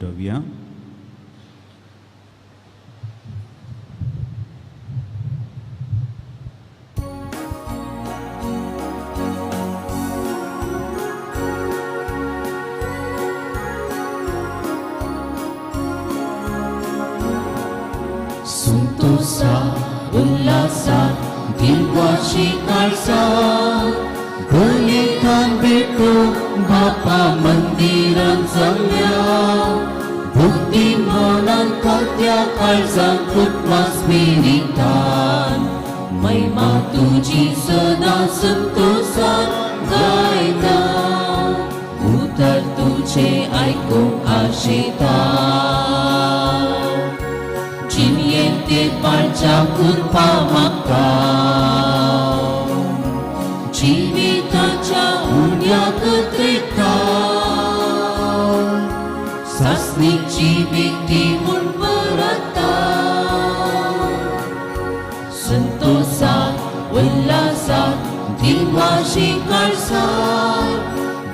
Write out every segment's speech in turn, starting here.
रावया. संतोषा उल्हासा दिवाशी काळसा बलिदान भेटो बापा मंदिरान जमया भक्ती मनान खात्या काळजान कुटुंबा स्पिरितान महिमा तुजी सदा संतोषान गायता उतर तुझे आयकूंक आशेता जिणयेंत पाळच्या कृपा मागता जिविताच्या उण्याक त्रेता सासणीची व्यक्ती म्हूण परता संतोषात उल्हासात दिवाशी काळसात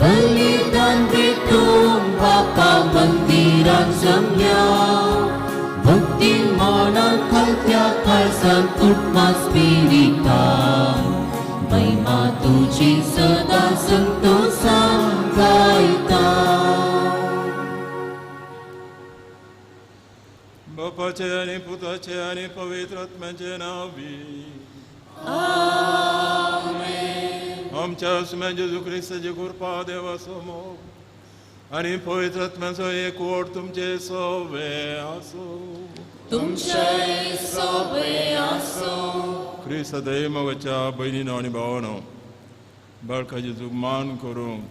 बलिदान भेटून बापा मंदिरात जमया भक्ती मनान खालत्या काळजान कुटुंबा स्पिरितान महिमा तुजी सदा संतोषान गायता. बापाचे आनी पुताचे आनी पवित्र आत्म्याचे नांवी आमच्या सुम्या जेजू क्रिस्ताची कृपा देवाचो मोग आनी पवित्र आत्म्याचो एकवट तुमचे सवे आसूं. तुमचे सोबे आसूं. क्रिस्त मोगाच्या भयणीनो आनी भावानो, बाळकाची जेजूक मान करूंक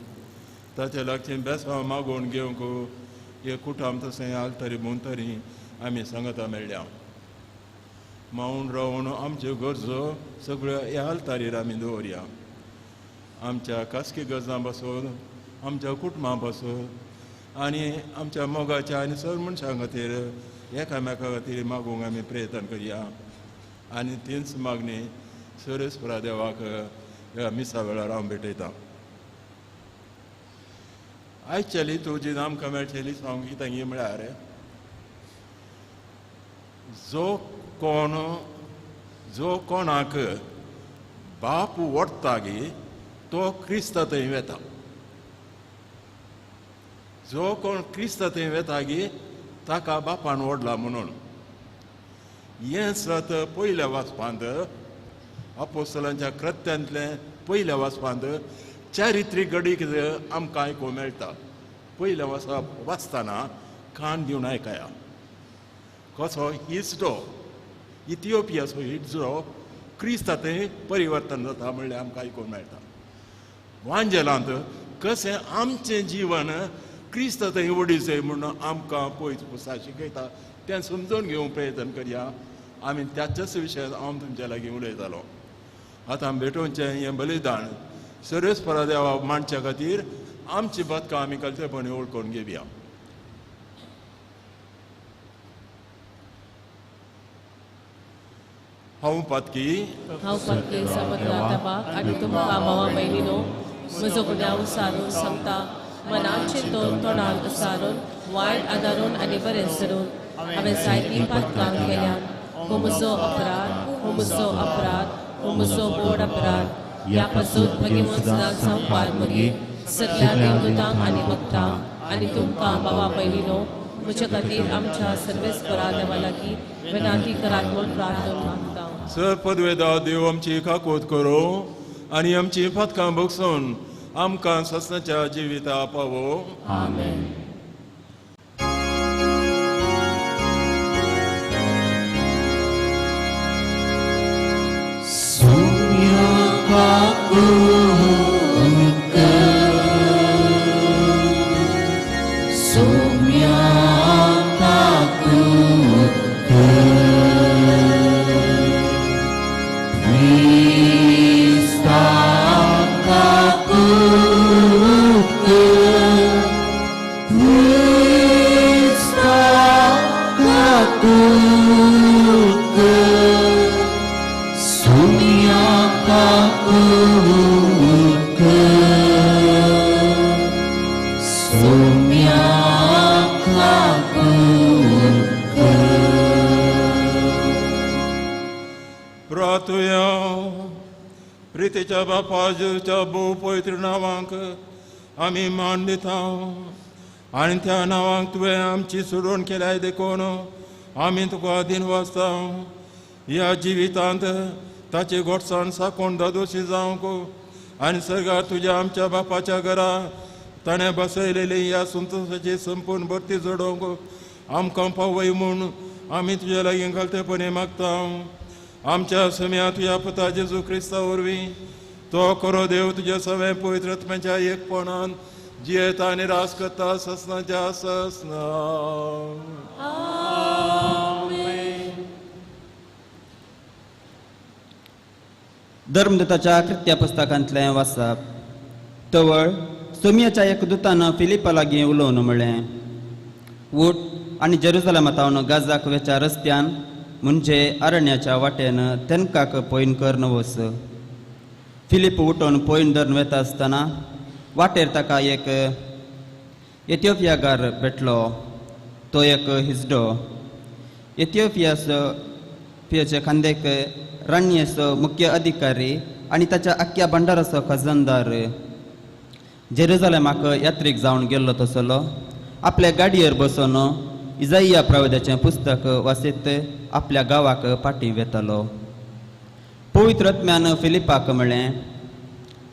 ताच्या लागचें बेसांव मागोवन घेवंक एक कुटाम तशें आलतरी भोंवतरी आमी सांगता मेळ्ळ्या. मावन रावन आमच्यो गरजो सगळ्यो ह्या आलतारीर आमी दवरया. आमच्या खासगी गरजां पासून, आमच्या कुटुंबां पासून आनी आमच्या मोगाच्या आनी सर मनशां खातीर एकामेका खातीर मागूंक आमी प्रयत्न करया आनी तीच मागणी सर्वेस्परा देवाक ह्या मिसा वेळार हांव भेटयतां. आयच्याली तुजी आमकां मेळचेली सांग कितें म्हळ्यार जो कोणाक बाप वडटा गी तो क्रिस्ता थंय वेता. जो कोण क्रिस्ता थंय वेता गी ताका बापान ओडला म्हणून. हें सत पयल्या वाचपांत आपोस्तलांच्या कृत्यांतलें पयल्या वाचपांत चारित्रीक घडीक आमकां आयकूंक मेळटा. पयल्या वाचतना कान दिवन आयकया कसो हिजडो इथिओपियाचो हिजडो क्रिस्ता थंय परिवर्तन जाता म्हणल्यार आमकां आयकूंक मेळटा. वांजेलांत कशें आमचें जीवन क्रिस्त थंय वडीचें म्हणून आमकां पयस पुसा शिकयता तें समजून घेवंक प्रयत्न करया. आमी त्याच्याच विशयान हांव तुमच्या लागीं उलयतालो. आतां भेटोवचें हें बलिदान सर्वेस्परा देवा मांडच्या खातीर आमची बदकां आमी कलतेपणी वळखून घेवया. हांव पातकी समजला आनी तुमकां भावा भयणीनो म्हजो गुन्यांव सारून सांगता मनान चिंतून तोंडान उसारून वायट आदारून आनी बरें सरून हांवें जायतीं पातकां केल्यात. हो म्हजो अपराध, हो म्हजो अपराध, हो म्हजो व्हड अपराध. ह्या पासून भगिनी संपार मुगे सगळ्या देवदूतांक आनी भक्तांक आनी तुमकां भावा भयणीनो म्हज्या खातीर आमच्या सर्वेस्परा देवा लागीं विनंती करात म्हूण प्रार्थना मागता. सर पदवेदा देव आमची काकूत करूं आनी आमची पातकां भोगसून आमकां ससनाच्या जिविता पावो. आमेन. प्रितीच्या बापा जेजूच्या भोव पवित्र नांवांक आमी मान दिता आनी त्या नांवांक तुवें आमची सोडवण केल्याय देखून आमी तुका दिनवासता. ह्या जिवितांत ताचे गोडसाण साकून दादोशी जावंक आनी सर्गार तुज्या आमच्या बापाच्या घरा ताणें बसयलेली ह्या संतोशाची संपूर्ण भरती जोडोवंक आमकां पावय म्हूण आमी तुज्या लागीं घालतेपणी मागता. आमच्या सम्या तुज्या पुता जेजू क्रिस्ता वरवीं तो खरो देव तुज्या सगळ्या पवित्र आत्म्याच्या एकपणान जियेता आनी रास करता ससनाच्या ससना. धर्मदूताच्या कृत्या पुस्तकांतलें वाचप. तवळ सोमियाच्या एक दुतान फिलिपा लागीं उलोवन म्हणलें, उठ आनी जेरुजलमांत गाजाक वेच्या रस्त्यान म्हणजे अरण्याच्या वाटेन तेनकाक पॉयन करून वच. फिलीप उठून पॉयन धरून वेता आसतना वाटेर ताका एक एथिओपियागार भेटलो. तो एक हिजडो. एथिओपियाचे खांदेक राणयेचो मुख्य अधिकारी आनी ताच्या आख्ख्या भंडाराचो खजानदार. जेरुजलेमाक यात्रीक जावन गेल्लो तसलो आपल्या गाडयेर बसून इजाइया प्रवेदाचें पुस्तक वाचीत आपल्या गांवाक फाटीं वेतालो. पवित्र आत्म्यान फिलिपाक म्हणलें,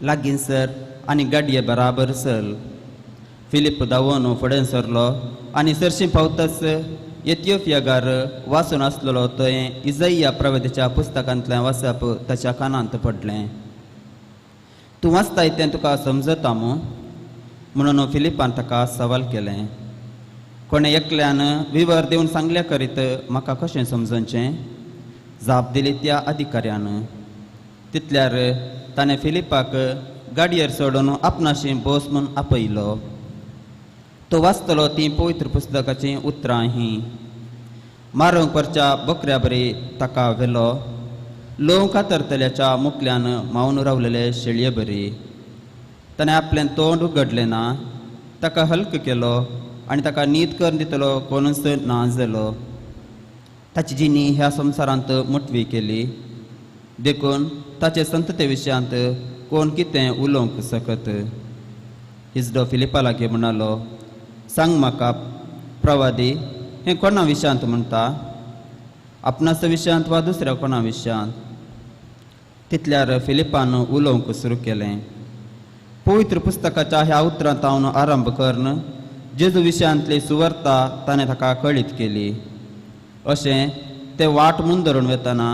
लागीं सर आनी गाडये बराबर चल. फिलीप धांवून फुडें सरलो आनी सरशीं पावताच एथिओपियागार वाचून आसलेलो थंय इजाइया प्रवेदाच्या पुस्तकांतलें वाचप ताच्या कानांत पडलें. तूं वाचताय तें तुका समजता मू? म्हणून फिलिपान ताका सवाल केलें. कोणें एकल्यान विवर दिवन सांगल्या करीत म्हाका कशें समजचें? जाप दिली त्या अधिकाऱ्यान. तितल्यार ताणें फिलिपाक गाडयेर सोडून आपणाशी बस म्हूण आपयलो. तो वाचतलो तीं पवित्र पुस्तकाचीं उतरां हीं. मारूंक परच्या बकऱ्या बरी ताका व्हेलो. लोव कातरतल्याच्या मुखल्यान मावन रावलेले शेळये बरी. ताणें आपलें तोंड उगडलें ना. ताका हल्क केलो आनी ताका नीत करून दितलो कोणूच ना जालो. ताची जिणी ह्या संवसारांत मोटवी केली देखून ताचे संतते विशयांत कोण कितें उलोवंक शकत. हिजडो फिलिपा लागीं म्हणालो, सांग म्हाका प्रवादी, हें कोणा विशयांत म्हणटा? आपणाच्या विशयांत वा दुसऱ्या कोणा विशयांत? तितल्यार फिलिपान उलोवंक सुरू केलें. पवित्र पुस्तकाच्या ह्या उतरांत हांव आरंभ करून जेजू विशयांतली सुवार्ता ताणें ताका कळीत केली. अशें ते वाट मुंदरून वेतना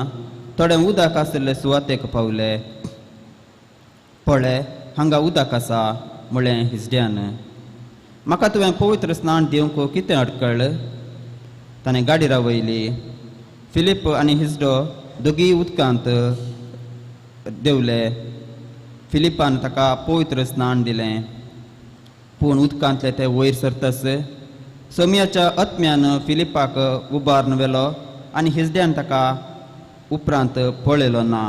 थोडे उदक आशिल्ले सुवातेक पावले. पळय हांगा उदक आसा म्हळें हिजड्यान. म्हाका तुवें पवित्र स्नान दिवंक कितें अडकळ? ताणें गाडी रावयली. फिलीप आनी हिजडो दोगीय उदकांत देंवले. फिलिपान ताका पवित्र स्नान दिलें. पूण उदकांतले ते वयर सरतस सोमियाच्या आत्म्यान फिलिपाक उबारून व्हेलो आनी हिजड्यान ताका उपरांत पळयलो ना.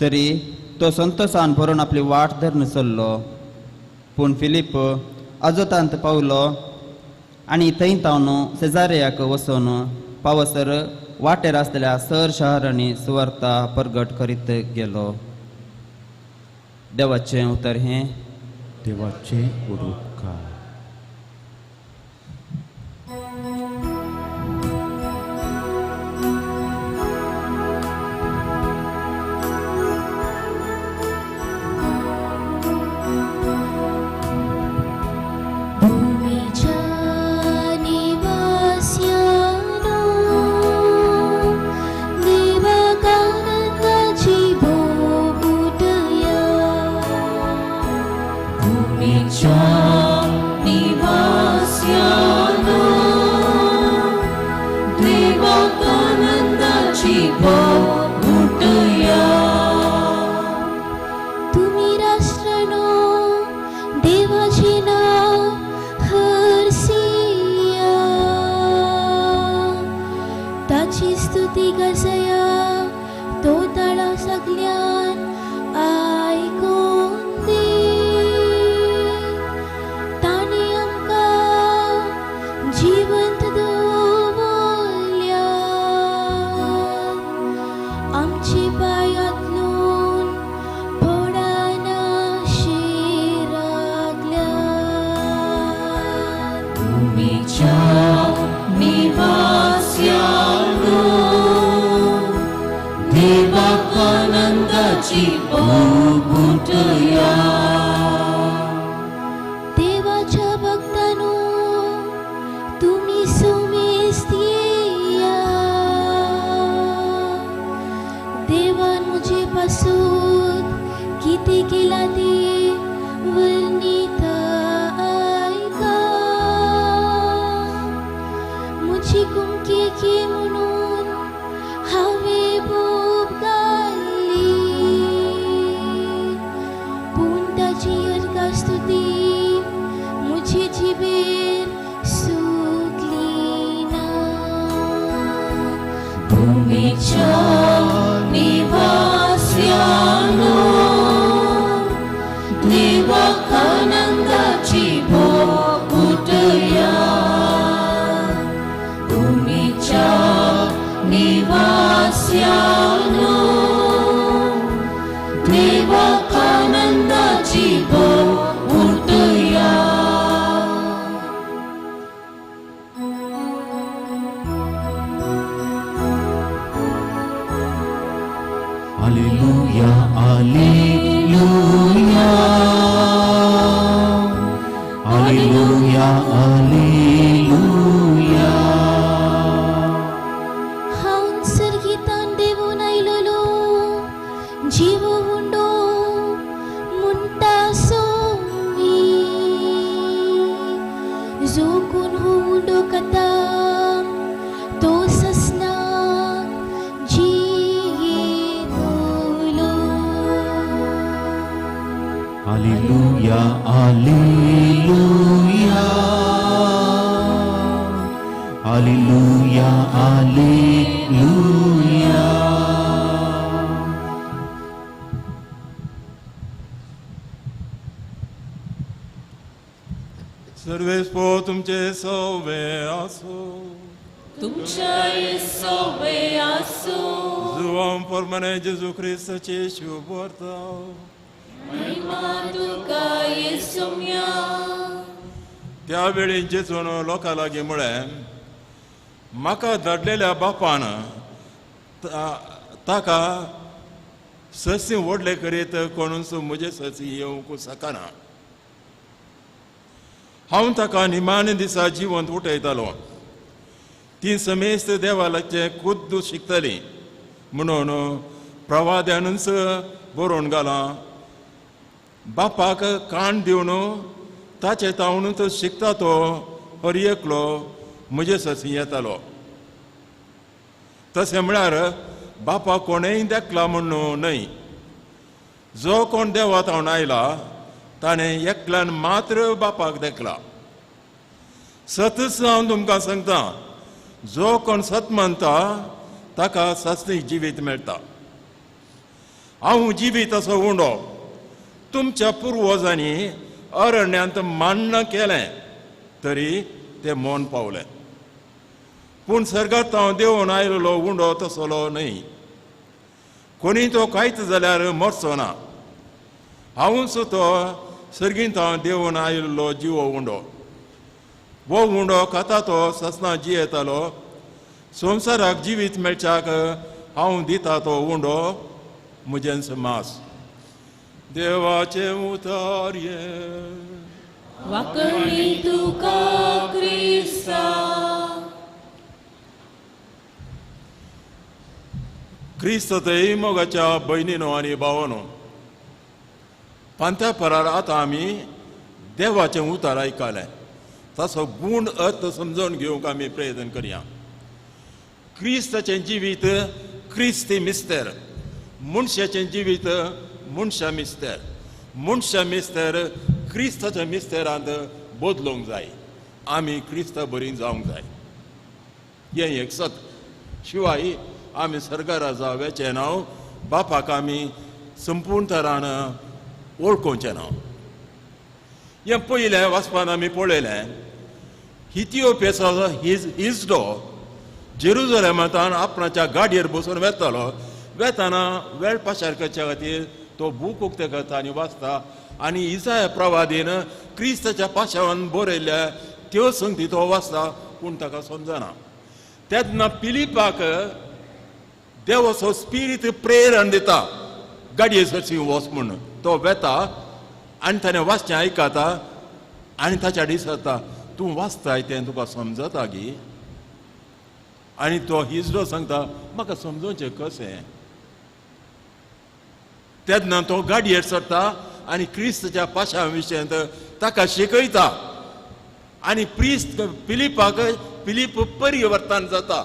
तरी तो संतोसान भरून आपली वाट धरून चल्लो. पूण फिलीप अजोतांत पावलो आनी थंय तावन सेजारियाक वचून पावसर वाटेर आसलेल्या सर शहरांनी सुवार्ता परगट करीत गेलो. देवाचें उतर हें. देवाचें उपकार. आमची पायांतलून मुजी कुमकी की म्हणून हांवें बोब घाल्ली पूण ताजी अर्गास्तुती मुजी जिबेर सुकली ना. भुमीच्या निवास्यानो देवाक आनंदाची बोकुटया. भुमीच्या निवास्यानो देवाक आनंदाची बोकुटया. Alleluia, Alleluia, Alleluia, Alleluia. हांव सर्गीतान देवून आयलोलो जीव उंडो म्हणटा सोमी जो कोण हो उंडो खाता तो ससनाक जियेतलो. Alleluia, Alleluia, Alleluia, Alleluia. सर्वेस्पो तुमचे सवे आसो. तुमच्याय सोवे आसूं. जुवां परमने जेजू क्रिस्ताचे शुभवार्ता. महिमा तुका येसुम्या. त्यावेळी जेजून लोकां लागीं म्हळें, म्हाका धाडलेल्या बापान ताका ससी व्हडले करीत कोणूच म्हजे ससी येवंक शकना. हांव ताका निमाणे दिसा जिवंत उठयतालो. ती समेस्त देवा लागचें खुद्द शिकतली म्हणून प्रवाद्यानूच बरोवन घालां. बापाक कान दिवन ताचे तावनूच शिकता तो हर एकलो म्हजे ससी येतालो. तशें म्हळ्यार बापा कोणेय देखला म्हूण न्हय, जो कोण देवा तावन आयला ताणें एकल्यान मात्र बापाक देखला. सतच हांव तुमकां सांगता, जो कोण सत मानता ताका सासणीक जिवीत मेळटा. हांव जिवीत असो उंडो तुमच्या पुर्वजांनी अरण्यांत मान्य केलें तरी ते मौन पावले. पूण सर्गांत हांव देंवन आयिल्लो उंडो तसलो न्हय. कोणी तो खायत जाल्यार मरचो ना. हांवूच तो सर्गींत हांव देंवन आयिल्लो जिवो उंडो. हो उंडो खाता तो ससना जियेतालो. संवसाराक जिवीत मेळच्याक हांव दिता तो उंडो म्हजेंच मास. देवाचें उतर हें. वाकणी तुका क्रिस्ता. क्रिस्त थंय मोगाच्या भयणीनो आनी भावानो, पांथ्या परार आतां आमी देवाचें उतर आयकलें. ताचो गूण अर्थ समजून घेवंक आमी प्रयत्न करया. क्रिस्ताचें जिवीत क्रिस्ती मिस्तेर, मनशाचें जिवीत मनशा मिस्तेर, मनशा मिस्तेर क्रिस्ताच्या मिस्तेरांत बदलूंक जाय. आमी क्रिस्ता बरी जावंक जाय. हें एक सत. शिवाय आमी सर्गारा जावचें नांव बापाक आमी संपूर्ण तरान वळखुचें नांव. हें पयलें वाचपान आमी पळयलें, इथिओपियाचो हिजडो जेरुजलेमांतान आपणाच्या गाडयेर बसून वेतालो. वेताना वेळ पाशार करच्या खातीर तो बूक उक्ते करता आनी वाचता आनी इसाया प्रवादीन क्रिस्ताच्या पाशावान बरयल्ल्या त्यो संगती तो वाचता, पूण ताका समजना. तेन्ना पिलिपाक देवाचो स्पिरीत प्रेरण दिता गाडये सरशी वच म्हूण. तो वेता आनी ताणें वाचचें आयकता आनी ताच्या दिसता, तूं वाचताय तें तुका समजता गी? आनी तो हिजडो सांगता, म्हाका समजोवचें कशें? तेन्ना तो गाडयेर चडटा आनी क्रिस्ताच्या पाशा विशयांत ताका शिकयता आनी प्रिस्त फिलिपाक फिलीप परिवर्तन जाता,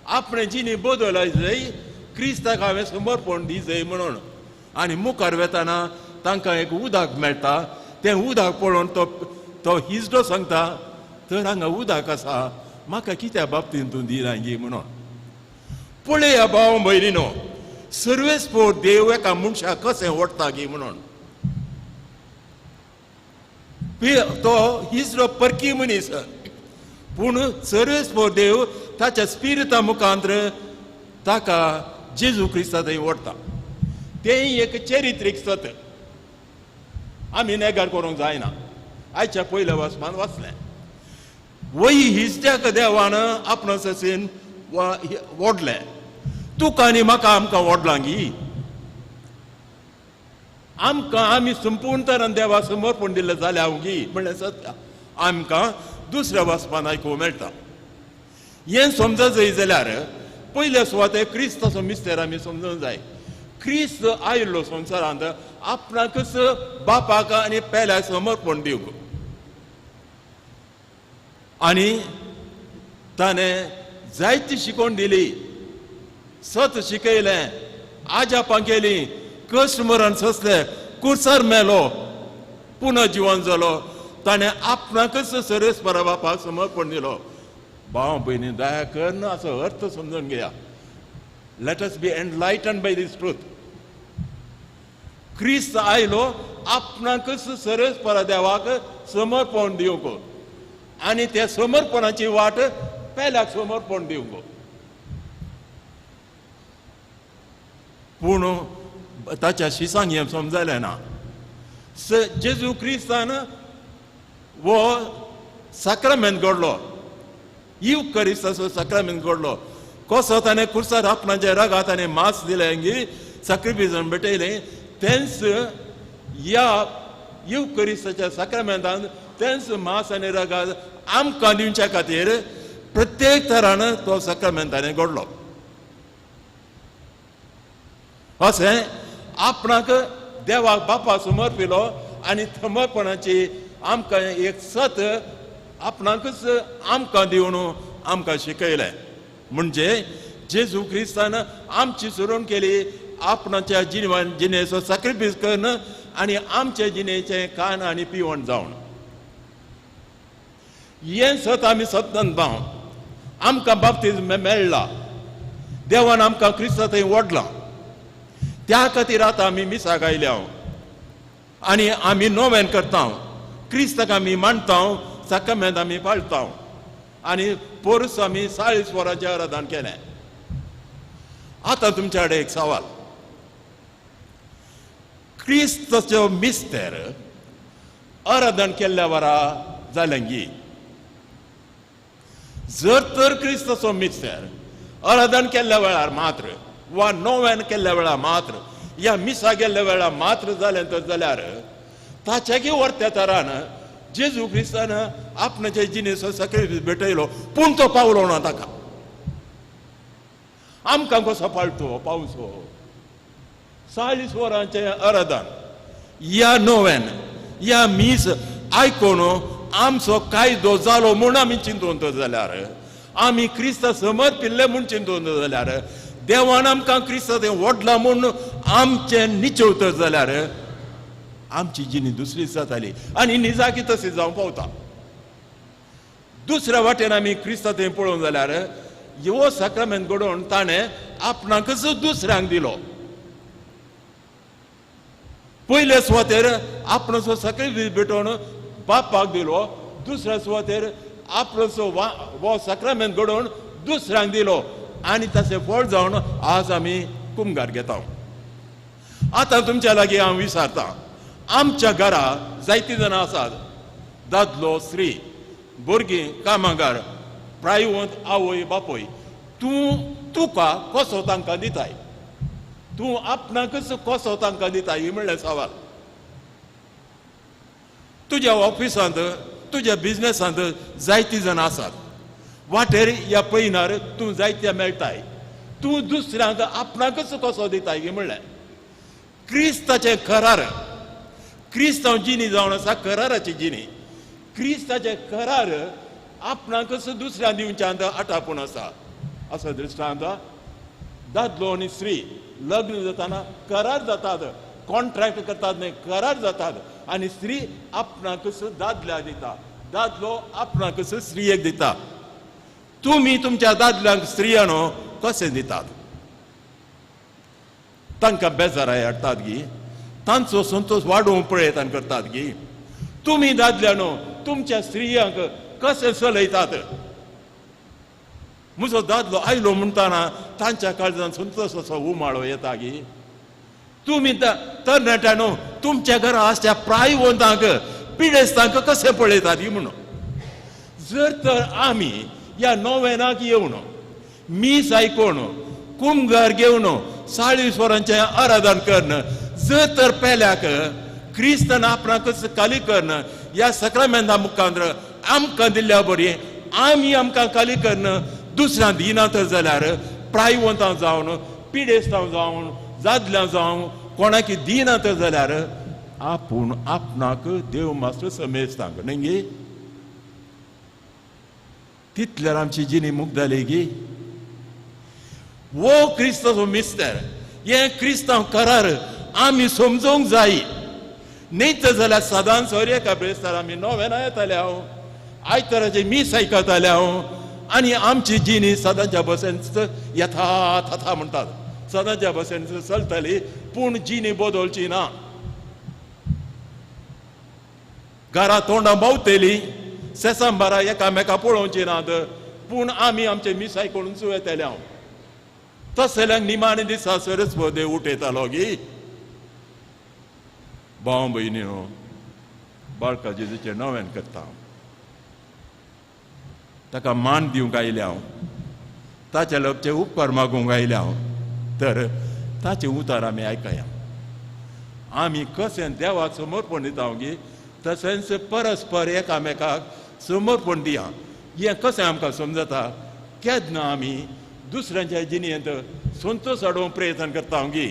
आपणे जिणी बदल जाय, क्रिस्ताक हांवें समर्पण दी जाय म्हणून. आनी मुखार वेताना तांकां एक उदक मेळटा, तें उदक पळोवन तो तो हिजडो सांगता, तर हांगा उदक आसा, म्हाका कित्या बाबतीन तूं दिना गी म्हणून. पळया भाव भयणीनो, सर्वेस्पोर देव एका मनशाक कशें ओडटा गी म्हणून. तो हिजडो परकी मनीस, पूण सर्वेस्पोर देव ताच्या स्पिरिता मुखांतर ताका जेजू क्रिस्ता थंय ओडटा. तेंय एक चरित्रीक सत, आमी नेगार करूंक जायना. आयच्या पयल्या वाचपान वाचलें, वय हिजड्याक देवान आपणा ससेन ओडलें, तुका आनी म्हाका आमकां ओडलां गी. आमकां आमी संपूर्ण तरान देवा समर्पण दिल्लें जाल्यार हांव गी म्हणलें सत आमकां दुसऱ्या वाचपान आयकूंक मेळटा. हें समज जाय जाल्यार पयल्या सुवातेर क्रिस्ताचो मिस्तेर आमी समजूंक जाय. क्रिस्त आयिल्लो संवसारांत आपणाकच बापाक आनी पेल्याक समर्पण दिवंक, आनी ताणें जायती शिकोवण दिली, सत शिकयलें, आजापां केली, कश्ट मरण सोंसलें, कुर्सार मेलो, पुनः जिवन जालो. ताणें आपणाकच सर्वेस्परा बापाक समर्पण दिलो. भाव भयणी, दया करून असो अर्थ समजून घेया. Let us be enlightened by this truth. क्रिस्त आयलो आपणाकच सर्वेस्परा देवाक समर्पण दिवंक, आनी त्या समर्पणाची वाट पेल्याक समर्पण दिवंक. पूण ताच्या शिसांक हें समजलें ना. जेजू क्रिस्तान वो साक्रामेंत घडलो, युकरिस्ताचो साक्रामेंत घडलो. कसो ताणें कुर्सार आपणाच्या रगात ताणें मांस दिलें गी, साक्रिफिसान भेटयलें, तेंच ह्या युकरिस्ताच्या साक्रामेंतान तेंच मांस आनी रगात आमकां दिवच्या खातीर प्रत्येक तरान तो साक्रामेंत ताणें घडलो. अशें आपणाक देवाक बापा समर्पिलो आनी समर्पणाची आमकां एक सत आपणाकच आमकां दिवन आमकां शिकयलें. म्हणजे जेजू क्रिस्तान आमची सुरवण केली आपणाच्या जिणवान जिणेचो साक्रिफीस करून आनी आमचे जिणेचें कान आनी पिवण जावन. हें सत आमी सत्तान पाव, आमकां बाप्तिज्म मेळ्ळा, देवान आमकां क्रिस्ता थंय ओडलां, त्या खातीर आतां आमी मिसाक आयल्या आनी आमी नोवेन करता, क्रिस्ताक आमी मानता, साक्रामेंत आमी पाळता, आनी पोरस आमी 40 वरांचें आराधन केलें. आतां तुमच्या कडेन एक सवाल, क्रिस्ताचो मिस्तेर आराधन केल्ल्या वरा जालें गी? जर तर क्रिस्ताचो मिस्तेर आराधन केल्ल्या वेळार मात्र वा नोवेन केल्ल्या वेळार मात्र या मिसा गेल्ल्या वेळार मात्र जालें तर जाल्यार ताच्याकी वर्त्या तरान जेजू क्रिस्तान आपणाचे जिणेचो साक्रिफीस भेटयलो, पूण तो पावलो ना ताका. आमकां कसो पाळतो पावसो? 40 वरांचें आराधन या नोवेन या मीस आयकून आमचो कायदो जालो म्हूण आमी चिंतून जाल्यार, आमी क्रिस्ता समर्पिल्ले म्हूण चिंतून जाल्यार, देवान आमकां क्रिस्ता तें ओडला म्हूण आमचें निचवत जाल्यार आमची जिणी दुसरीच जाताली आनी निजाकी तशी जावंक पावता. दुसऱ्या वाटेन आमी क्रिस्ता थंय पळोवंक जाल्यार हो साक्रामेंत घडोवन ताणें आपणाकच दुसऱ्यांक दिलो. पयले सुवातेर आपणाचो साक्रिफीस भेटोवन बापाक दिलो, दुसऱ्या सुवातेर आपणाचो हो साक्रामेंत घडोवन दुसऱ्यांक दिलो, आनी ताचें फळ जावन आज आमी कुमगार घेता. आतां तुमच्या लागीं हांव विचारतां, आमच्या घरा जायतीं जाणां आसात, दादलो स्त्री, भुरगीं, कामागार, प्रायवंत आवय बापूय, तूं तुका कसो तांकां दिताय, तूं आपणाकच कसो तांकां दिताय ही म्हणलें सवाल. तुज्या ऑफिसांत, तुज्या बिजनेसांत जायतीं जाणां आसात, वाटेर ह्या पयनार तूं जायत्या मेळटाय, तूं दुसऱ्यांक आपणाकच कसो दिताय ही म्हणलें. क्रिस्ताचें करार, क्रिस्तांव जिणी जावन आसा कराराची जिणी, क्रिस्ताचें करार आपणाकच दुसऱ्या दिवच्यांत आटापून आसा. असो दृश्टांत दादलो आनी स्त्री लग्न जाताना करार जातात, कॉन्ट्रॅक्ट करतात न्हय, करार जातात आनी स्त्री आपणाकच दादल्या दिता, दादलो आपणाकच स्त्रियेक दिता. तुमी तुमच्या दादल्यांक स्त्रियांनो कशें दितात? तांकां बेजाराय हाडटात गी, तांचो संतोश वाडोवंक प्रयत्न करतात गी. तुमी दादल्यानो तुमच्या स्त्रियांक कशें चलयतात? म्हजो दादलो आयलो म्हणटाना तांच्या काळजान संतोशाचो उमाळो येता गी. तुमी तरणाट्यानो तुमच्या घरा आसच्या प्रायवंतांक पिडेस्तांक कशें पळयतात म्हणून. जर तर आमी ह्या नोवेनाक येवन मीस आयकोन कुमगार घेवन 40 वरांचें आराधन करून जर तर पेल्याक क्रिस्तान आपणाकच खाली करून ह्या सक्रामेंता मुखांत आमकां दिल्ल्या बरी आमी आमकां खाली करून दुसऱ्या दिना तर जाल्यार प्रायवंतां जावन पिडेस्तां जावन दादल्यां जावं कोणाकी दिना तर जाल्यार आपूण आपणाक देव मास्टर समेजतांक न्ही गे. तितल्यार आमची जिणी मुक्त जाली गी. वो क्रिस्ताचो मिस्तर, हें क्रिस्तांव करार आमी समजूंक जाय. न्ही तर जाल्यार सदांच हर एका ब्रेस्तार आमी नोवेना येताले हांव, आयताराचे मीस आयकताले हांव आनी आमची जिणी सदांच्या भशेन यथा तथा म्हणटात, सदांच्या भशेन चलताली, पूण जिणी बदलची ना. घरा तोंडां भोंवतली, सेसांबारा एकामेका पळोवची नात, पूण आमी आमचे मीस आयकून येताले हांव. तसल्यांक निमाणे दिसा सरस देव उठयतालो गी. भाव भयणी न्हू बाळका जेजूचें नवेन करता हांव, ताका मान दिवंक आयल्या हांव, ताच्या लागचे उपकार मागूंक आयल्या हांव, तर ताचें उतार आमी आयकया. आमी कशें देवाक समर्पण दिता गी तशेंच परस्पर एकामेकाक समर्पण दिया. हें कशें आमकां समजता? केन्ना आमी दुसऱ्यांच्या जिणेंत संतोश हाडोवंक प्रयत्न करता गी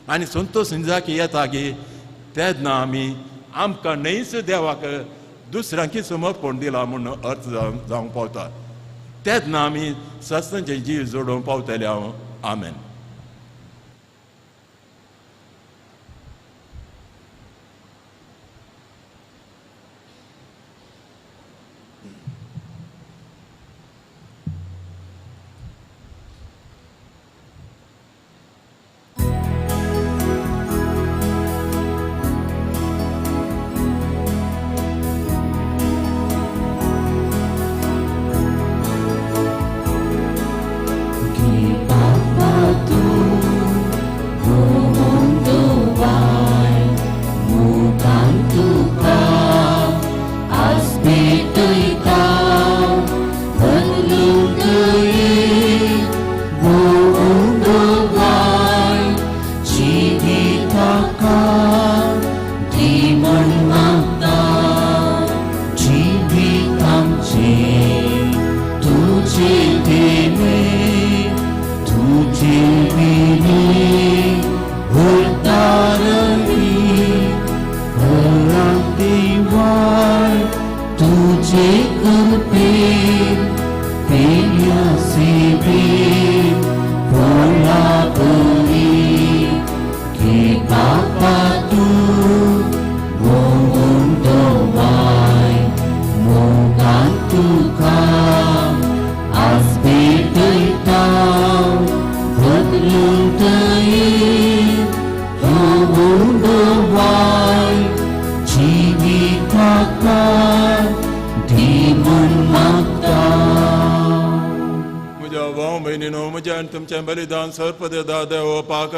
आनी संतोश जाकी येता गी तेन्ना आमी आमकां न्हयच देवाक दुसऱ्यांकी समर्पण दिला म्हूण अर्थ जावंक पावता. तेन्ना आमी सस्तांचे जीव जोडोवंक पावतले हांव. आमेन. तुमचें बलिदान सर्पदेदा देवपाक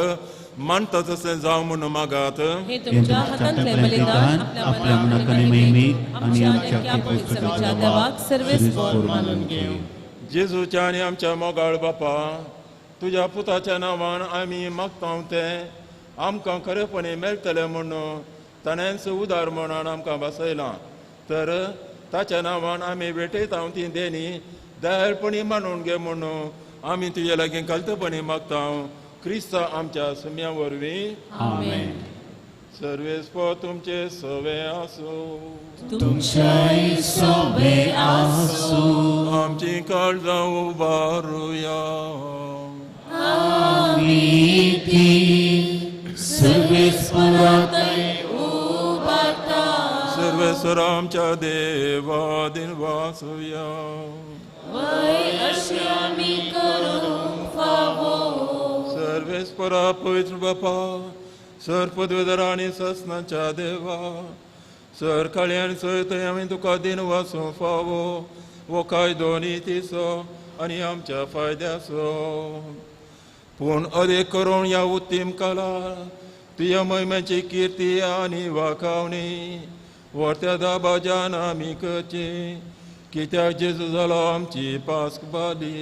मानता तशें जावं म्हूण मागात. हे तुमच्या हातांतलें बलिदान आपल्या मनाक आनी महिमेक आनी आमच्या पवित्र देवाक सर्वेस्पर मानून घेवं. जेजूच्या आनी आमच्या मोगाळ बापा, तुज्या पुताच्या नांवान आमी मागता तें आमकां खरेपणी मेळटलें म्हूण ताणेंच उदार म्हणून आमकां बसयलां, तर ताच्या नांवान आमी भेटयता ती देणी दयाळपणी मानून घे म्हूण आमी तुज्या लागीं कल्तपणी मागता. क्रिस्त आमच्या सम्या वरवीं. आमेन. सर्वेस्पो तुमचे सवे आसूं तुमच्याय सोबे आसूं. आमची काळजां उबारुया. आमी ती सर्वेस्पराथंय उबारता. सर्वेस्वर आमच्या देवा दिनवासुया. वय अशें आमी करूंक फावो. सर्वेस्परा पवित्र बापा सर पदवेदार आनी ससनाच्या देवा सर काळी आनी सयतय आमी तुका दिनवासूंक फावो वो कायदो नितीचो आनी आमच्या फायद्याचो. पूण अदीक करून ह्या उत्तीम काळार तुज्या महिम्याची किर्ती आनी वाखावणी व्हरत्या दाबाजान आमी करची कित्याक जेजू जालो आमची पास्क बाली.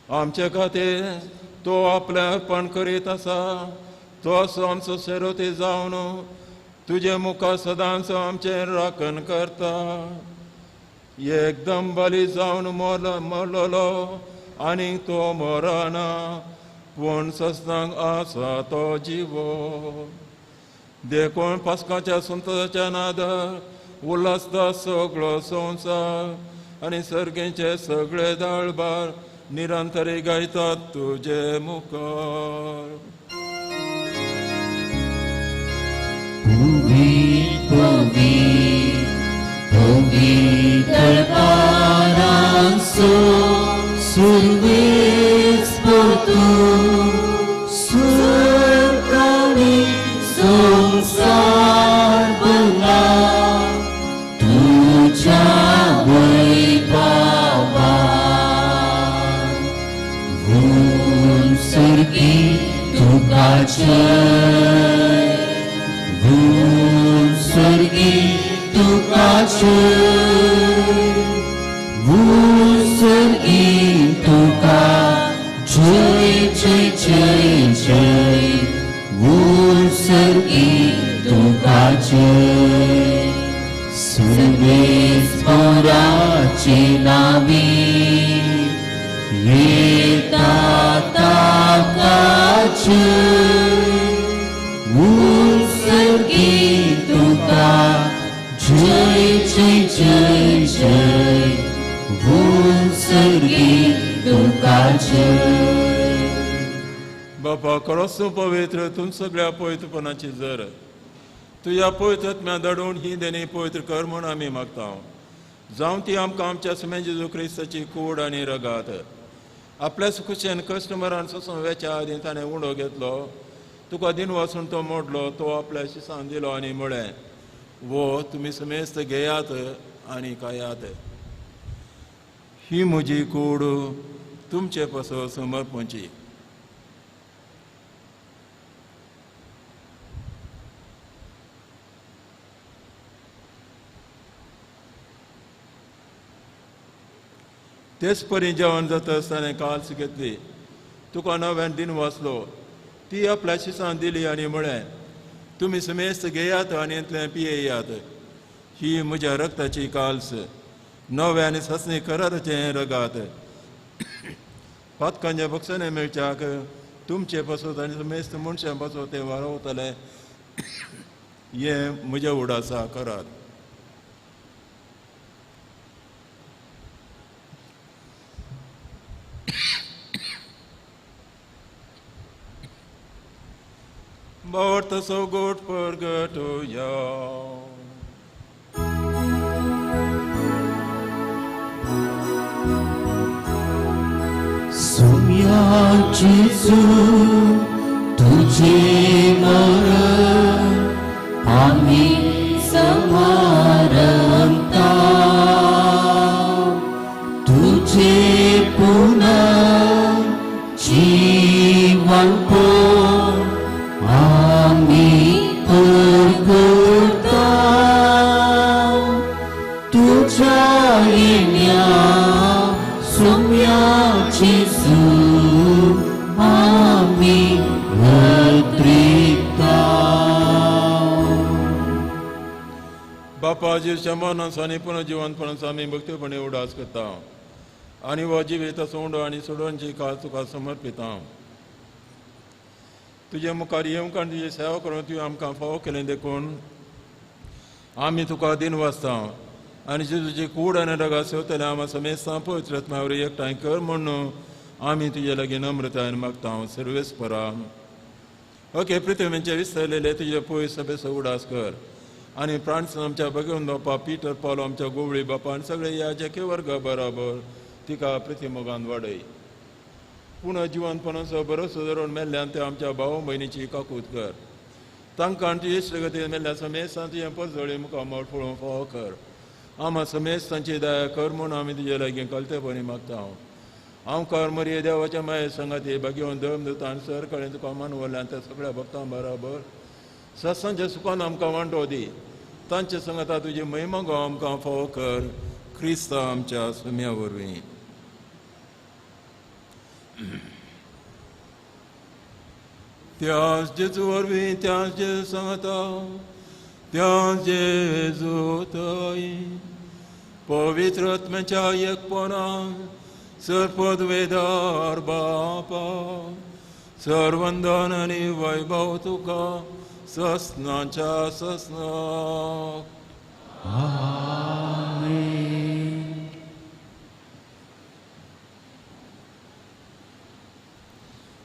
आमचे खातीर तो आपलें अर्पण करीत आसा तो असो आमचो सेरोती जावन तुजे मुखार सदांच आमचें राखण करता. एकदम बली जावन मरलोलो आनी तो मरना पूण ससनांक आसा तो जिवो. देखून पास्काच्या संतोशाच्या नादार उल्हासता सगळो संवसार आनी सर्गेचे सगळे दाळबार निरंतरी गायतात तुजे मुखार. पवी पवी पवी दरबारांसो सुर्वेस्पर तूं सुरकाणी संवसार भरला तुज्या वैभवान. भूल सर्गी तुका जय भूल सर्गी तुका जय भूल सर्गी तुका जय जय जय जय भूल सर्गी तुका जय. सर्वेस्पराचे नावी येता ताका जय भूल सर्गी तुका जय जय जय जय भूल सर्गी तुका जय. बापा खरोच तूं पवित्र तूं सगळ्या पवित्रपणाची जर तुज्या पवित्र आत्म्या धाडून ही देणी पवित्र कर म्हूण आमी मागता. जावं ती आमकां आमच्या सुमे जेजू क्रिस्ताची कूड आनी रगात. आपल्याच खुशेन कश्ट मरण सोसून वेच्या आदीं ताणें उंडो घेतलो तुका दिनवासून तो मोडलो तो आपल्या शिसान दिलो आनी म्हळें वो तुमी समेस्त घेयात आनी खायात. ही म्हजी कूड तुमचे पासत समर्पणची. तेच परी जेवण जाता आसतना काल्स घेतली तुका नव्यान दिन वाचलो ती आपल्या शिसान दिली आनी म्हळें तुमी समेस्त घेयात आनी इतलें पियेयात. ही म्हज्या रक्ताची काल्स नव्या आनी सासणी कराराचें रगात. पातकांच्या बक्षाने मेळच्याक तुमचे पासत आनी समेस्त मनशां पासत तें वारोवतलें हें म्हज्या उडासा करात. Bort så gott purgatoria. Som या जेजू तुझे मरण आम्ही समारंभता तुझे पुन्हा जीवन आम्ही परगुता तुझ्या येण्या सोम्या जेजू आम्ही अद्रिता. बापा जेजूच्या मरणाचो आनी पुनर्जिवंतपणाचो आमी भक्तीपणे उडास करता आनी हो जिवीत सोंडो आनी सोडोवची काळ तुका समर्पिता. तुजे मुखार येवंक आनी तुजी सेवा करून तुवें आमकां फावो केलें देखून आमी तुका दिन वाचता आनी जेजूची कूड आनी रगात सेवतले आमा समेस्तां पवित्र आत्म्या वरवीं एकठांय कर म्हणून आमी तुजे लागीं नम्रतायेन मागता. सर्वेस्परा ओके पृथ्वीचे विसरलेले तुजे पयस सभेचो उडास कर आनी फ्रांस आमच्या भगवंत बापा पीटर पावलो आमच्या गोवळी बापा आनी सगळे याजकी वर्गा बराबर तिका प्रतिमोगान वाडय. पूण जिवनपणाचो भरोसो धरून मेल्ल्यान ते आमच्या भाव भयणीची काकूत कर. तांकां तुजे इश्टगतीन मेल्ल्या समेस्तां तुजें परजळी मुखामळ पळोवंक फावो कर. आमा समेस्तांची दया कर म्हूण आमी तुजे लागीं कळतेपणी मागता. आमकार मरिये देवाच्या माये संगाती भाग्यवंत धर्मदूतान सर कडेन तुका मानवल्यान त्या सगळ्या भक्तां बराबर सत्सांच्या सुखान आमकां वांटो दी. तांचे संगाता तुजी महिमा गांव आमकां फावो कर क्रिस्ता आमच्या सुम्या वरवीं. त्याच जेजू वरवीं त्याच जेजू सांगता त्याच जेजू थंय पवित्र आत्म्याच्या एकपणान सर्पद्वेदार बापा सर्वंदन आनी वैभव तुका ससनाच्या ससनाक. आमेन.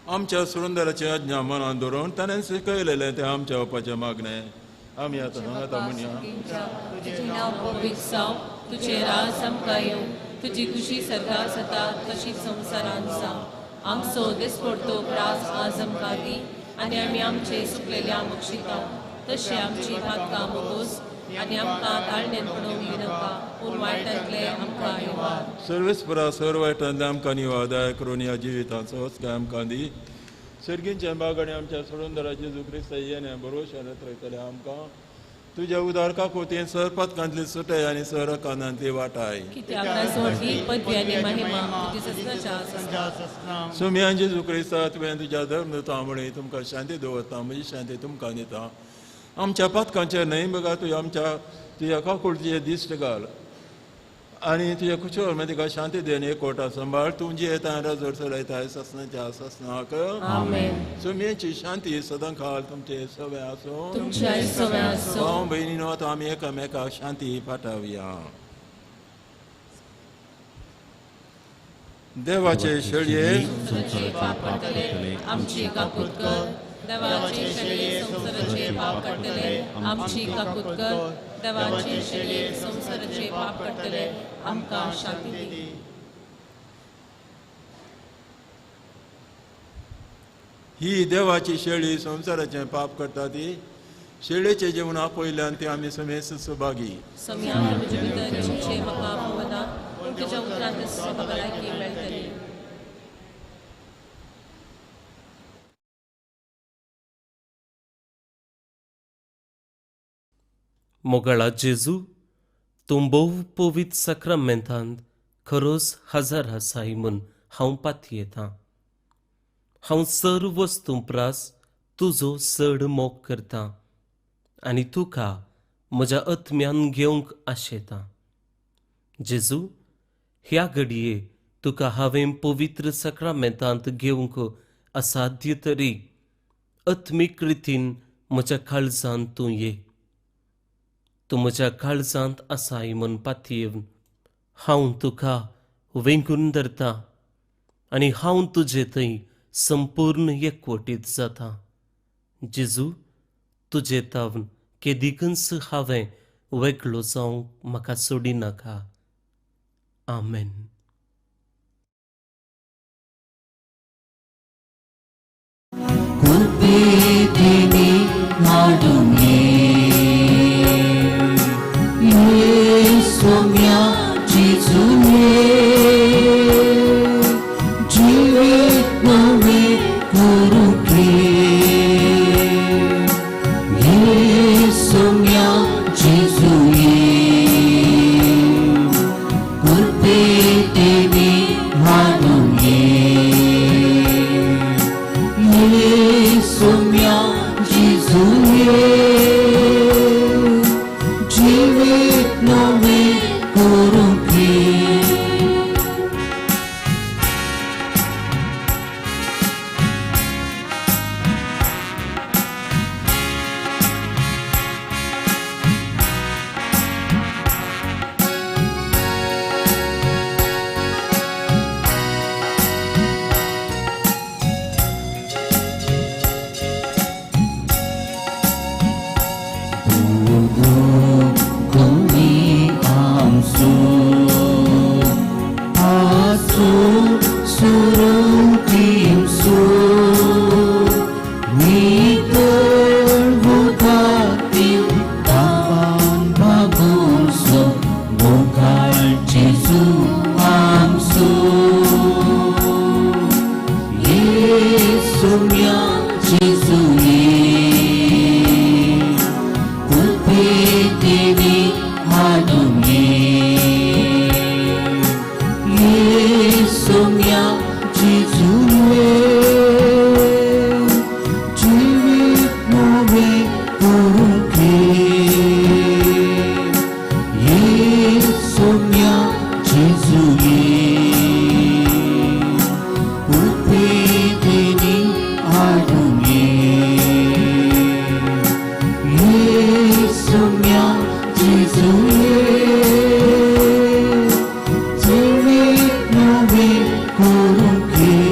आमच्या सुरुंदराचे आज्ञा मनान धरून ताणें शिकयलेलें तें आमच्या बापाचें मागणें आमी आतां सांगता म्हणया. तुजें नांव पवित्र जावं, तुजें राज आमकां येवं, तुजी खुशी सर्गार जाता तशी संवसारांत जावं. आमचो दिसपडतो ग्रास आज आमकां दी आनी आमी आमचे सुकलेल्या बक्षिता तशें आमची पातकां मोगोस आनी आमकां ताळणेन पडोवंक दिनाका पूण वायटांतले आमकां निवार. सर्वेस्परा सर वायटांतले आमकां निवार दया करून ह्या जिविताचो हस्काय आमकां दी. सर्गींच्या बाग आनी आमच्या सोडूनदारा जेजू क्रिस्ता येणे भरोशान रयतले आमकां तुज्या उदार काकुतीन सर पातकांतली सुटय आनी सर कानांतली वाटाय. सुम्यान जेजू क्रिस्ता तुवें तुज्या धर्मदूतां म्हळी तुमकां शांती दवरता म्हजी शांती तुमकां दिता. आमच्या पातकांचेर न्हय बघा तुज्या आमच्या तुज्या काकुळतीचे दिश्ट घाल आनी तुज्या कुशोर मागीर तिका शांती then एकवटा सांबाळ. तूं जी येता राजोर चलयताय ससनाच्या ससनाक. सुम्येची शांती सदां खाल तुमचे सगळे आसूं. भाव भयणीनो आतां आमी एकामेकाक शांती पाठावया. देवाचे शेळये आमची काकूत कर, देवाचे शेळये संवसाराचे पाप काडटले आमची काकूत कर, देवाचे शेळये संवसाराचे पाप काडटले आमकां शांती दी. ही देवाची शेळी संवसाराचें पाप करता ती शेळयेचें जेवण आपयल्यान ती आमी समेस्त सभागी. सम्या म्हजे भितर तुमचें म्हाका पवना पूण तुज्या उतरांत भलायकी मेळटली. मोगाळा जेजू, तूं भोव पवित्र साक्रामेंतांत खरोच हजर आसाय म्हूण हांव पातयेतां. हांव सर्व वस्तूं प्रास तुजो चड मोग करतां आनी तुका म्हज्या आत्म्यान घेवंक आशेतां. जेजू, ह्या घडये तुका हांवें पवित्र साक्रामेंतांत घेवंक असाध्य तरी आत्मीक रितीन म्हज्या काळजांत तूं ये. तूं म्हज्या काळजांत आसाय म्हूण पातयेवन हांव तुका वेंगून धरतां आनी हांव तुजे थंय संपूर्ण एकवटीत जाता. जेजू, तुजे तावन केदिकूच हांवें वेगळो जावंक म्हाका सोडिनाका. आमेन. जीवित नवे करूंक ये सोम्या जेजू ये कृपेतिनी so सुरुतींसो नितळ उदकांत तापान भागोवचो मोगाळ जेजू आमचो येसुम्या जेजू ये उपेतेने हाडून ये येसुम्या जेजू ये जिवीत नवें करूंक ये येसुम्या जेजू ये उपेतेने हाडून ये येसुम्या जेजू ये जिवीत नवें करूंक ये.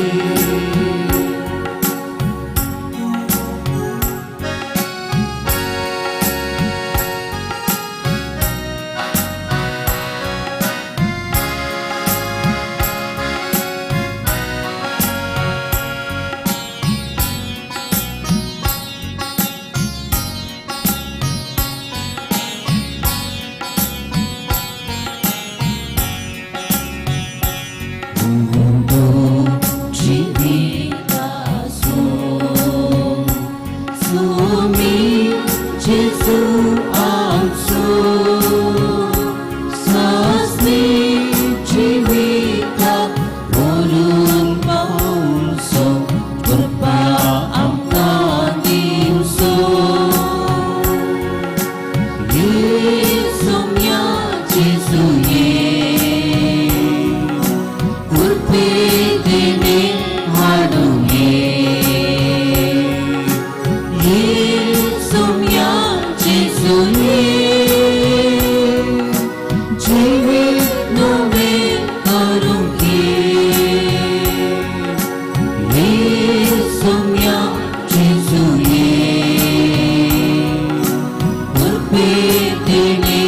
Mundo जीवितासो सुमी जेजू आमचो सासनी जिविताक व्हरून पावचो कृपा आमकां दिवचो येसुम्या जेजू ये कृपेतेने हाडून ये येसुम्या जेजू ये जिवीत नवें करूंक ये येसुम्या जेजू ये कृपेतेने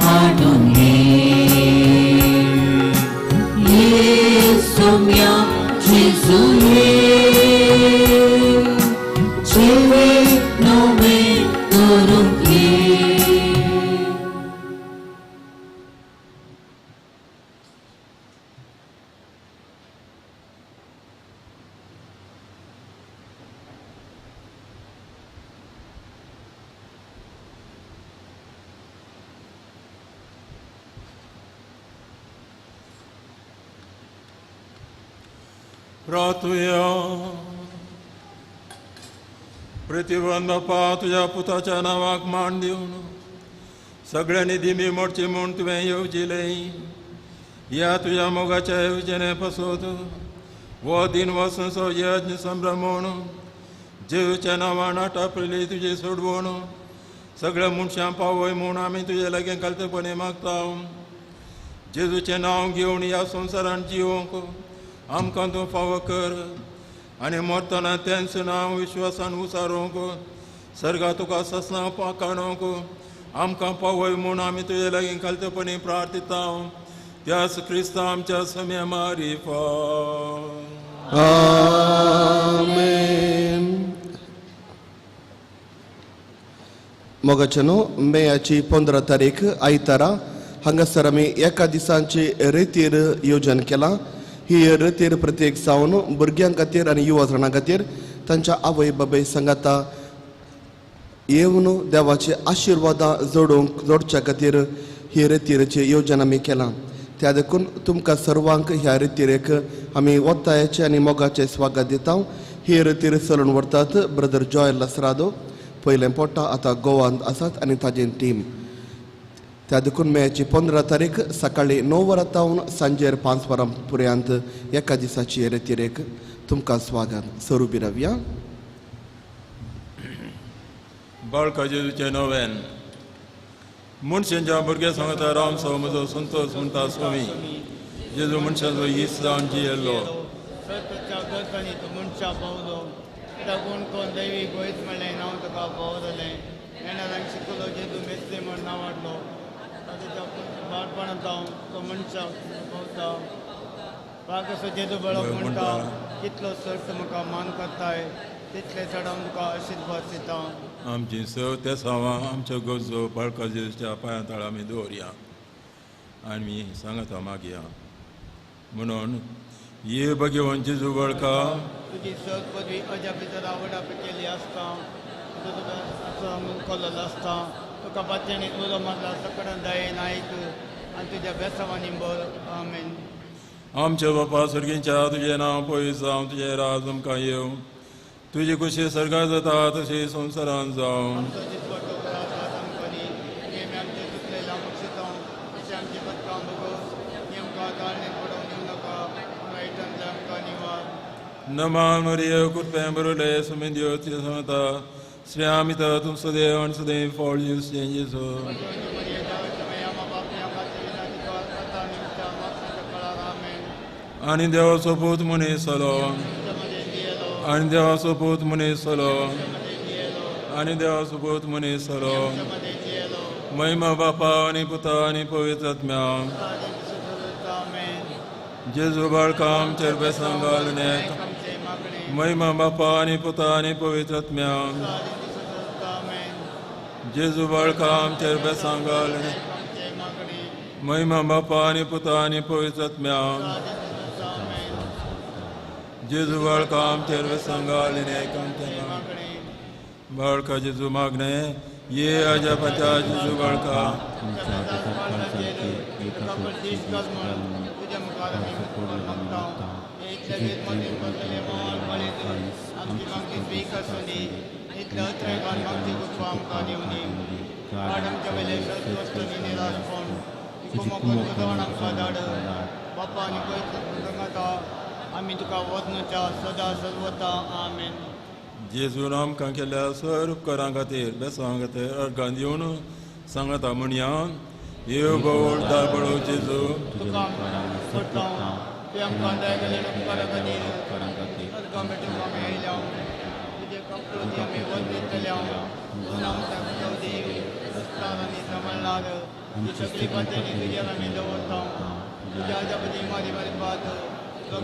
हाडून ये येसुम्या जेजू ये जिवीत नवें करूंक ये. प्रार्थुया. प्रतिबंध बापा तुज्या पुताच्या नांवाक मान दिवन सगळ्यांनी दिमी मोडची म्हूण तुवें येवजिलें. ह्या तुज्या मोगाच्या येवजणे पासत हो दिन वसो यज्ञ संभ्रम म्हूण जेजूच्या नांवान आटापली तुजी सोडवण सगळ्या मनशां पावय म्हूण आमी तुजे लागीं कालतेपणी मागता. जेजूचें नांव घेवन ह्या संवसारान जिवंक आमकां तूं फावो कर आनी मरतना तेंच नांव विश्वासान उसारूंक सर्गा तुका ससना काडूंक आमकां पावय म्हूण आमी तुजे लागीं कालतेपणी प्रार्थिता. त्याच क्रिस्ता आमच्या सम्या मारिफा. आमेन. मोगाच्यानो, मेयाची 15 तारीख आयतारा हांगासर आमी एका दिसांची रेतीर योजन केलां. ही रेतीर प्रत्येक जावन भुरग्यां खातीर आनी युवा जाणां खातीर तांच्या आवय बाबय सांगाता येवन देवाचे आशिर्वादां जोडूंक जोडच्या खातीर ही रेतीरची योजन आमी केलां. त्या देखून तुमकां सर्वांक ह्या रेतीरेक आमी ओत्तायाचें आनी मोगाचें स्वागत दिता. ही रेतीर चलून व्हरतात ब्रदर जॉय लसरादो, पयलें पोटा आतां गोवांत आसात आनी ताजी टीम. त्या देखून मेयाची 15 तारीख सकाळी 9 वरां तावन सांजेर 5 वरां पर्यंत एका दिसाची रेतीरेक तुमकां स्वागत. सरुबी रावया. बाळका जेजूचें नोवेन. मनशांच्या भुरग्यां सांगता राम सो म्हजो संतोष म्हणटा स्वामी जेजू मनशाचो इस जावन जियेल्लो. सत्याच्या गरजांनी तूं मनशा पावलो कोण कोण दैवी गोंयच म्हणलें नांव तुका पावतलें येणाऱ्यांक शिकलो जेजू मेस्त्री म्हण नांव हाडलो. ताच्या बाळपणांत हांव तो मनशाक पावता. बाळकाचो जेजू बळो म्हणटा कितलो चड तूं म्हाका मान करताय तितले चड हांव तुका आशिर्वाद दिता. आमची सव तेसांवां आमच्यो गरजो बाळका जेजूच्या पांयां तळा आमी दवरया आनी सांगता मागया म्हणून ये भगवान जेजू बाळका तुजी सत पदवी अजापितर आवडाप केली आसता तुका कल्लो आसता तुका पातयेणी उलो मारला सकडान दयेन आयक आनी तुज्या बेसांवांनी बर. आमेन. आमच्या बापा सर्गींच्या तुजें नांव पयस जावं, तुजें राज आमकां येवं, तुजी खुशी सर्गार जाता तशी संवसारान जावं. नमान मरिय कृपें बरोले सुमेन देव तुज्या सांगता श्री आमिता तूं सदैव आनी सदैव फळ जेजू. आनी देवाचो पूत मनीस जालो, आनी देवाचो पूत मनीस जालो, आनी देवाचो पूत मनीस जालो. महिमा बापा आनी पुता आनी पवित्र आत्म्या. जेजू बाळका आमचेर बेसां घालून महिमा बापा आनी पुता आनी पवित्र आत्म्या. जेजू बाळका आमचेर बेसां घालून महिमा बापा आनी पुता आनी पवित्र आत्म्या. जेजू बाळका आमचेर बेसां घालून बाळका जेजू मागणे ये अजापाच्या जेजू बाळका आमी तुका वचनुच्या सदा सर्वता. आमेन. जेजून आमकां केल्ल्या सर उपकारां खातीर बेसां खातीर अर्गां दिवन सांगता म्हणया येव बोळ दाबळो जेजू तुका तुवें आमकां दया केल्ल्या उपकारां खातीर अर्गां भेटूंक आमी आयल्या. तुजे कपडो आमी वचतल्या आनी सांबाळणार ती सगळी पातळी तुजेर आमी दवरता. तुज्या आजापती मारी मारी पात तो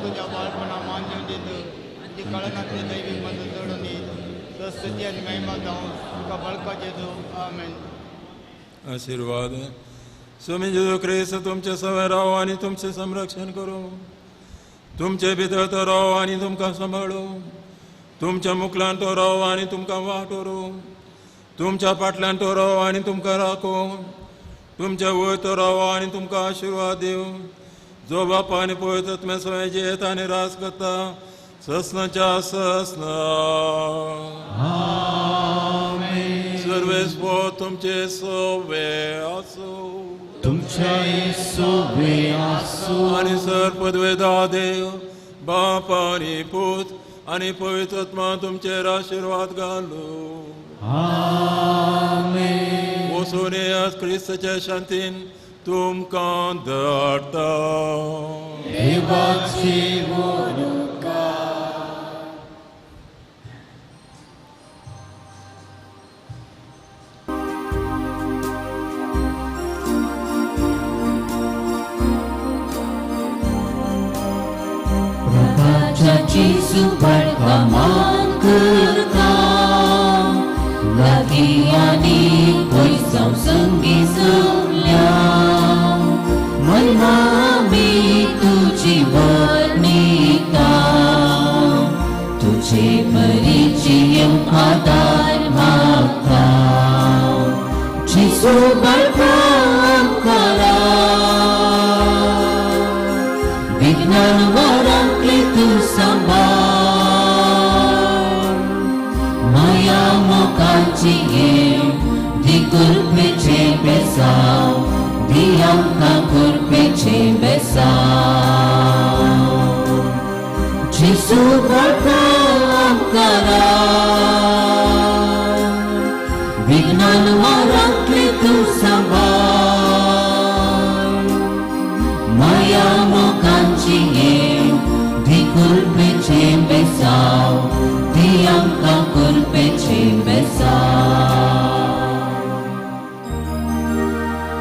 तुज्या बाळपणा मान दिवन दित तुजी कळनातली दैवीक मदत जोडून दी. स्तुती आनी महिमा जावं तुका बाळका जेजू. आमेन. आशिर्वाद स्वामी जेजू क्रिस्त तुमचे सवय राव आनी तुमचें संरक्षण करूं, तुमचे भितर तो राव आनी तुमकां सांबाळूं, तुमच्या मुखल्यान तो राव आनी तुमकां वाट व्हरूं, तुमच्या फाटल्यान तो राव आनी तुमकां राखूं, तुमच्या वयर तो राव आनी तुमकां आशिर्वाद दिवं. जो बापा आनी पवित्र आत्म्या सवय जेत आनी राज करता ससनाच्या ससना. सर्वेस्पोर तुमचे सवे आसूं, तुमचे सवे आसूं. आनी सर पदवेदा देव बाप आनी पूत आनी पवित्र आत्मा तुमचेर आशिर्वाद घालूं. आमेन. वचून येयात क्रिस्ताच्या शांतीन तुमकां धाडटा. देवाची वोडुका. प्रभाच्या जेजू बाळका मान करता लागीं आनी पयस जावं संगी सगल्या महिमा आमी तुजी वर्णिता तुजे परिचय आदार मागता. जेजू बाळका आमकां विज्ञान वारांतले तूं सांबाळ माया मोगाची येव दी कृपेचें बेसांव दी आमकां कृपेचें बेसांव. जेजू बाळका आमकां विज्ञान वारांतले तूं सांबाळ माया मोगाची येव दी कृपेचें बेसांव दी आमकां कृपेचें बेसांव.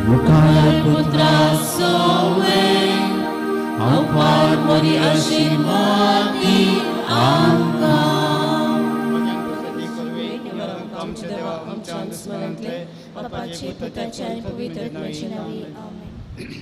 मुखार पुत्रा सोवे हांव फार बरी आशिर्वाद दी आमकां. आमच्या देवा आमच्या स्मरणांतले बापाचे पुताचे आनी पवित्र आत्म्याचे नांवे आमेन.